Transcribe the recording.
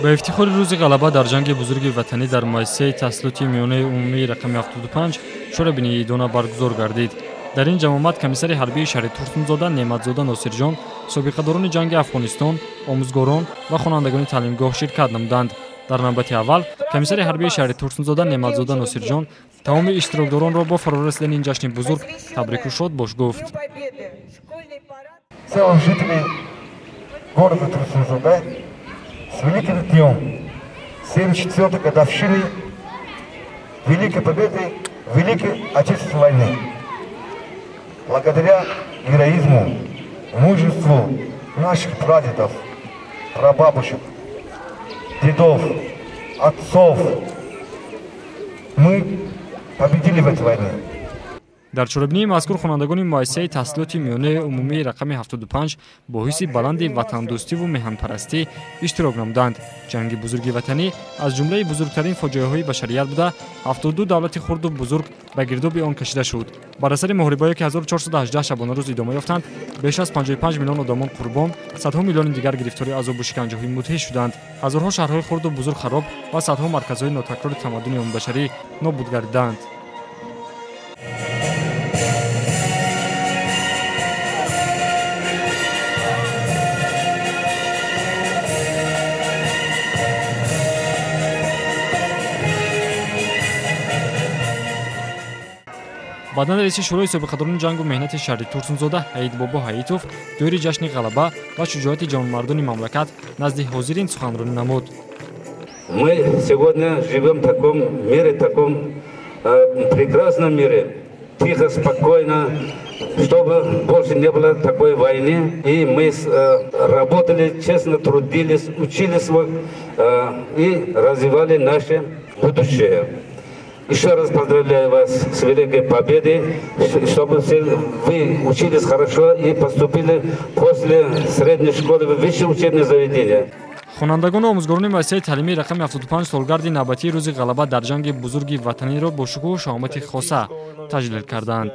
با افتخار روز غلبه در جنگ بزرگ وطنی در مؤسسه تحصیلات میانه عمومی رقم 75 شورابینی دونا برگزار گردید. در این جمعیت کمیسر حربی شهر تورسنزاده نعمتزاده ناصرجان، سابقه‌داران جنگ افغانستان، آموزگاران و خوانندگان تعلیمگاه شرکت نمودند. در نوبت اول کمیسر حربی شهر تورسنزاده نعمتزاده ناصرجان تمام اشتراکداران را با فرارسیدن این جشن بزرگ تبریک و شاد باش گفت. С великим днем 74-й годовщины Великой Победы Великой Отечественной войны. Благодаря героизму, мужеству наших прадедов, прабабушек, дедов, отцов, мы победили в этой войне. در چورابینی مذکور خوانندگان مؤسسه تحصیلات میانه عمومی رقم 75 با حس بلند وطندوستی و میهن‌پرستی اشتراک نمودند. جنگ بزرگ وطنی از جمله بزرگترین فاجعه‌های بشریت بوده، 72 دولت خرد و بزرگ به گرداب آن کشیده شد. بر اثر محاربه‌ای که 1418 شبانه روز ادامه یافتند، بیش از 55 میلیون آدمان قربان، صدها میلیون دیگر گرفتار عذاب و شکنجه‌های مدهش شدند. هزارها شهرهای خرد و بزرگ خراب و صدها مرکزهای ناتکرار تمدن عموم بشری نابود گردیدند. بعداً رئیس شورای سابقه‌داران جنگ و مهنت شهر تورسنزاده حید بابا حییتوف دور جشن غلبه و شجاعت جوانمردان مملکت نزد حاضرین سخنرانی نمود. Мы сегодня живем в таком мире, таком прекрасном мире, тихо, спокойно, чтобы больше не было такой войны. И мы работали, честно трудились, учились и развивали наше будущее. Еще раз поздравляю вас с Великой Победой, чтобы вы учились хорошо и поступили после средней школы в высшее учебное заведение. خوانندگان و آموزگاران مؤسسه تعلیمی رقم 75 سالگرد نوبتی روز غلبه در جنگ بزرگ وطنی را با شکوه و شهامت خاصه تجلیل کردند.